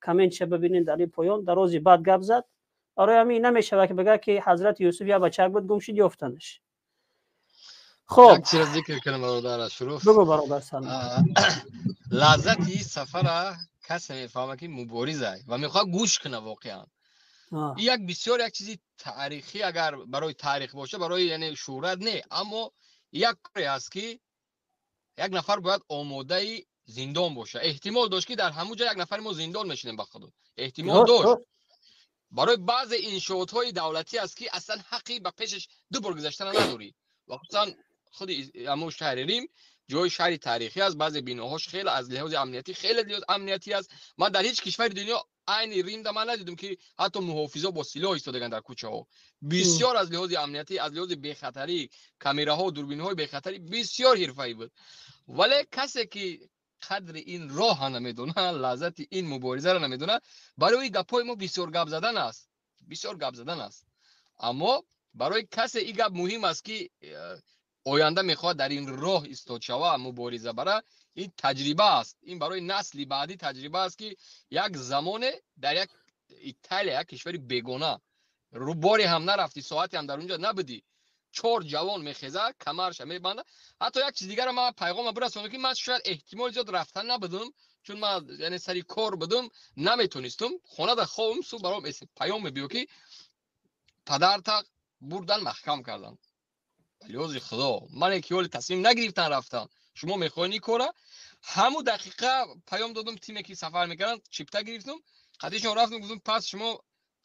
Комментша бибинед, дар ин поён дарози бад гап зад. Барои ҳамин намешавад, ки бигӯяд, ки ҳазрати Юсуф як бачак буд, гум шуд, ёфтанаш. Хоб. Як чиз зикр кунам, бародар Ашраф. Бигӯ, бародар Салмон. Лаззати сафара касе мефаҳмад, ки мубориза ва мехоҳад гӯш кунад. Воқеан, як бисёр як чизи таърихӣ, агар барои таърих боша, барои, яъне, шӯҳрат не, аммо як коре аст, ки як нафар бояд омодаи зиндон боша. Эҳтимол дошт, ки дар ҳамун ҷо як нафари мо зиндон мешинем. Ба худо, эҳтимол дошт. Барои баъзе иншоотҳои давлатӣ аст, ки аслан ҳаққи ба пешаш ду бор гузаштана надорӣ. Ва хусусан худи ҳамун шаҳри Рим ҷои шаҳри таърихӣ аст. Баъзе биноҳош хеле аз лиҳози амниятӣ, хеле лиҳоз амниятӣ аст. Ман дар ҳеҷ кишвари дунё айни Римда ман надидам, ки ҳатто муҳофизо бо силоҳ истодаганд дар кӯчаҳо. Бисёр аз лиҳози амниятӣ, аз лиҳози бехатарӣ, камераҳо, дурбинҳои бехатарӣ бисёр ҳирфаӣ буд. Вале касе ки қадри ин роҳа намедонад, лаззати ин муборизаро намедонад, барои гапҳои мо бисёр гап задан аст, бисёр гап задан аст. Аммо барои касе ин гап муҳим аст, ки оянда мехоҳад дар ин роҳ истод шава, мубориза бара. Ин таҷриба аст, ин барои насли баъдӣ таҷриба аст, ки як замоне дар як Италия, як кишвари бегона, боре ҳам нарафтӣ, соате ҳам дар он ҷо набудӣ, чор ҷавон мехеза, камарша мебанда. Ҳатто як чиз дигара ман пайғома бирасонам, ки ман шояд эҳтимоли зиёд рафтан набудам, чун ман, яъне, сари кор будам, наметонистум. Хонада хобам, субҳ баром паём мебиё, ки падарта бурдан, маҳкам кардан. Лиҳози Худо, мане ки ҳоли тасмим нагирифтан рафтан, шумо мехоҳед ин кора? Ҳамун дақиқа паём додум тиме, ки сафар мекарданд, чипта гирифтум, қатишон рафтум, гуфтум: «Пас шумо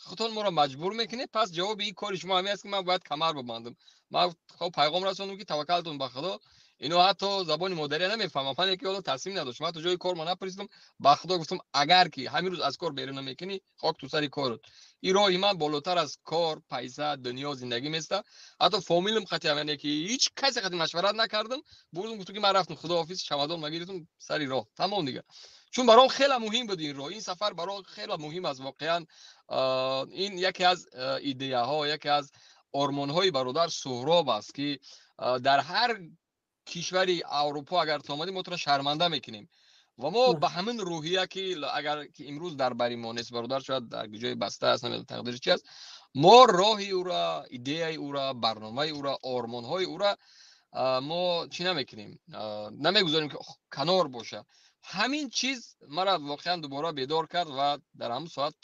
худтон моро маҷбур мекунед, пас ҷавоби ин кори шумо ҳамин аст, ки ман бояд камар бибандам». Ман хоб пайғом расондум, ки таваккалтон ба Худо. Ино ҳатто забони модария намефаҳмам. Ман ки ҳоло тасмим надоштам, ҳатто ҷои кор ма напурсидам. Ба Худо, гуфтум: «Агар ки ҳамин рӯз аз кор берун намекунӣ, хок ту сари корот. Ин роҳи ман болотар аз кор, пайса, дунё, зиндагӣ места». Ҳатто фомилам хати, яъне ки ҳеҷ касе хати машварат накардам. Бурдум, гуфтум, ки ман рафтам, худоҳофиз, чамадон ма гирифтум, сари роҳ, тамом дига. Чун баром хеле муҳим буд ин роҳ, ин сафар баром хеле муҳим аст. Воқеан, ин яке аз идеяҳо, яке аз ормонҳои бародар Суҳроб аст, ки дар ҳар кишвари Аврупо агар ту омадӣ, мо туро шарманда мекунем. Ва мо ба ҳамин рӯҳия, ки агар ки имрӯз дар бари мо нест бародар, шояд дар ҷои баста аст, намедонам тақдириш чи аст, мо роҳи ӯра, идеяи ӯра, барномаи ӯра, ормонҳои ӯра мо чӣ намекунем, намегузорем, ки канор боша. Ҳамин чиз мара воқеан дубора бедор кард. Ва дар ҳамун соат,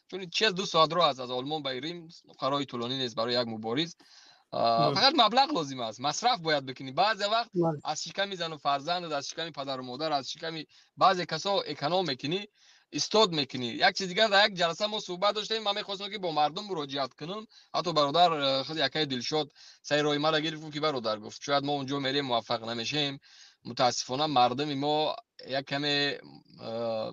чун чиз 2 соат роҳ аст аз Олмон ба Рим, роҳи тӯлонӣ нест барои як мубориз, фақат маблағ лозим аст, масраф бояд бикунӣ. Баъзе вақт аз шиками зану фарзанд, аз шиками падару модар, аз шиками баъзе касо эконом мекунӣ, истод мекунӣ. Як чиз дигар, дар як ҷаласа мо суҳбат доштем, ман мехостам, ки бо мардум муроҷиат кунам. Ҳатто бародар худи акаи Дилшод сари роҳи мара гирифт, гуфт, ки бародар, гуфт, шояд мо унҷо мерем, муваффақ намешем. Мутаассифона, мардуми мо як каме,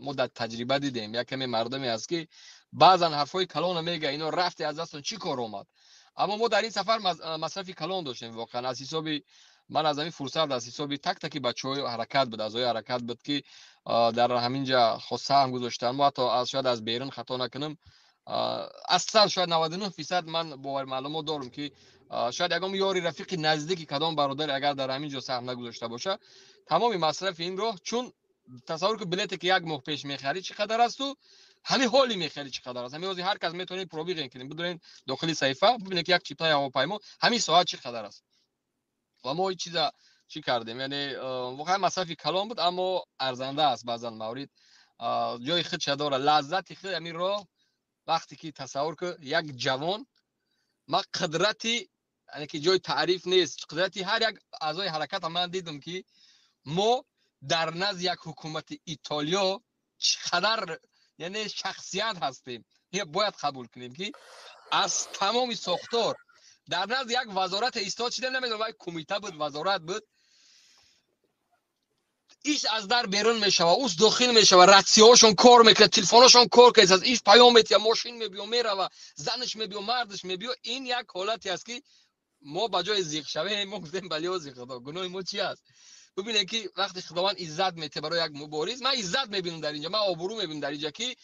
мо дар таҷриба дидем, як каме мардуме аст, ки баъзан ҳарфҳои калона мега, ино рафте аз дастон чӣ кор омад. Аммо мо дар ин сафар масрафи калон доштем. Воқеан, аз ҳисоби ман, аз ҳамин фурсат, аз ҳисоби так таки бачаҳои ҳаракат буд, аъзои ҳаракат буд, ки дар ҳамин ҷа саҳм гузоштанд. Мо ҳатто шояд аз берун, хато накунам, аслан шояд 99% ман бовар маълумот дорам, ки шояд ягон ёри рафиқи наздики кадом бародаре агар дар ҳамин ҷо саҳм нагузошта боша, тамоми масрафи ин роҳ. Чун тасаввур кун, билете ки як моҳ пеш мехарӣ, чӣ қадар асту ҳамин ҳоли мехарӣ, чӣ қадар аст. Ҳамин ҳозир ҳар кас метавонед пробиғен кунед, бидонед, дохили саҳифа бибинед, ки як чиптаи ҳавопаймо ҳамин соат чӣ қадар аст. Ва мо ин чиза чӣ кардем, яъне воқеан масрафи калон буд, аммо арзанда аст. Баъзан маврид ҷои худша дорад, лаззати худ ҳамин роҳ. Вақте ки тасаввур кун, як ҷавон, ман қудрати, яъне ки ҷои таъриф нест, қудрати ҳар як аъзои ҳараката ман дидам, ки мо дар назди як ҳукумати Итолиё чӣ қадар, яъне, шахсият ҳастем. Бояд қабул кунем, ки аз тамоми сохтор дар назди як вазорат истод шидем. Намедонам, вай кумита буд, вазорат буд, иш аз дар берун мешава, ус дохил мешава, ратсияҳошон кор мекунад, телефонҳошон кор кардааст, иш паём метиҳа, мошин мебиё, мерава, занаш мебиё, мардаш мебиё. Ин як ҳолате аст, ки мо ба ҷои зиқ шавем, мо гуфтем: «Ба лиҳози Худо, гуноҳи мо чи аст?» Бибинед, ки вақте Худованд иззат метиҳа барои як мубориз, ман иззат мебинам дар инҷа, ман обрӯ мебинам дар инҷа, ки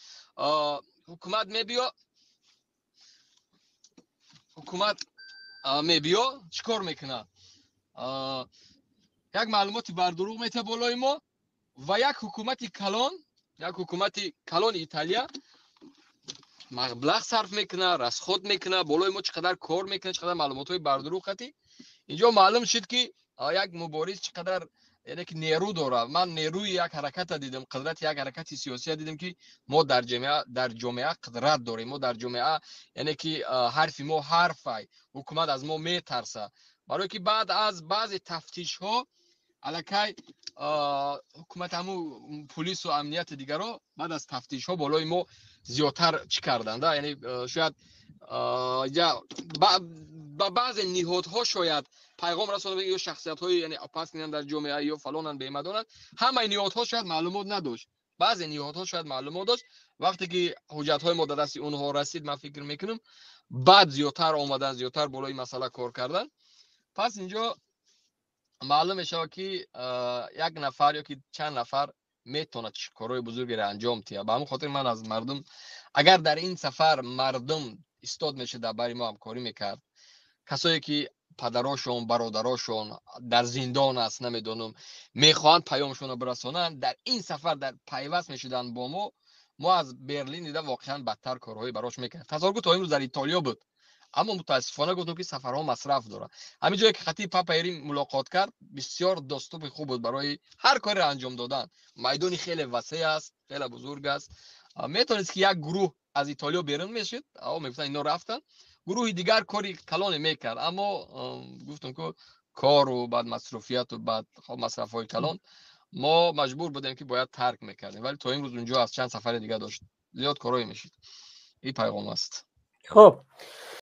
ҳукумат мебиё, ҳукумат мебиё, чӣ кор мекунад? Як маълумоти бардурӯғ метиҳа болои мо. Ва як ҳукумати калон, Як ҳукумати калони Италия маблағ сарф мекунад, расход мекунад, болои мо чӣ қадар кор мекунад, чӣ қадар маълумотҳои бардурӯғ қатӣ. Инҷо маълум шуд, ки як мубориз чӣ қадар, яъне ки, нерӯ дорад. Ман нерӯи як ҳараката дидам, қудрати як ҳаракати сиёсия дидам, ки мо дар ҷомеа қудрат дорем, мо дар ҷомеа, яъне ки, ҳарфи мо ҳарфай, ҳукумат аз мо метарса, барое ки баъд аз баъзе тафтишҳо аллакай ҳукумат, ҳаму пулису амнияти дигаро баъд аз тафтишҳо болои мо зиёдтар чӣ карданд, яъне шояд ба баъзе ниҳодҳо шояд пайғом расонда, ё шахсиятҳои, яъне, опасный анд дар ҷомеа ё фалонанд, бемадонанд. Ҳамаи ниҳодҳо шояд маълумот надошт, баъзе ниҳодҳо шояд маълумот дошт. Вақте ки ҳуҷҷатҳои мо дар дасти онҳо расид, ман фикр мекунам, баъд зиёдтар омадан, зиёдтар болои масъала кор кардан. Пас инҷо маълум мешавад, ки як нафар ё ки чанд нафар метавонад корҳои бузургеро анҷом диҳад. Ба ҳамин хотир ман аз мардум, агар дар ин сафар мардум истод мешуд, дар бари мо ҳамкорӣ мекард, касое ки падарошон, бародарошон дар зиндон аст, намедонам, мехоҳанд паёмшонро бирасонанд, дар ин сафар дар пайваст мешуданд бо мо, мо аз Берлин дида воқеан бадтар корҳои барош мекард. Тасаввур кун, то имрӯз дар Итолиё буд, аммо мутаассифона гуфтам, ки сафарҳо масраф дорад. Ҳамин ҷое ки хати папаи Рим мулоқот кард, бисёр доступи хуб буд барои ҳар кореро анҷом додан. Майдони хеле васеъ аст, хеле бузург аст. Метавонист, ки як гурӯҳ аз Итолиё берун мешуд, мегуфтанд, ино рафтанд, гурӯҳи дигар кори калоне мекард, аммо гуфтам, ку кору баъд масруфияту баъд масрафҳои калон, мо маҷбур будем, ки бояд тарк мекардем. Вале то имрӯз унҷо аз чанд сафари дигар дошт, зиёд корҳое мешид. Ин пайғом аст. Хуб.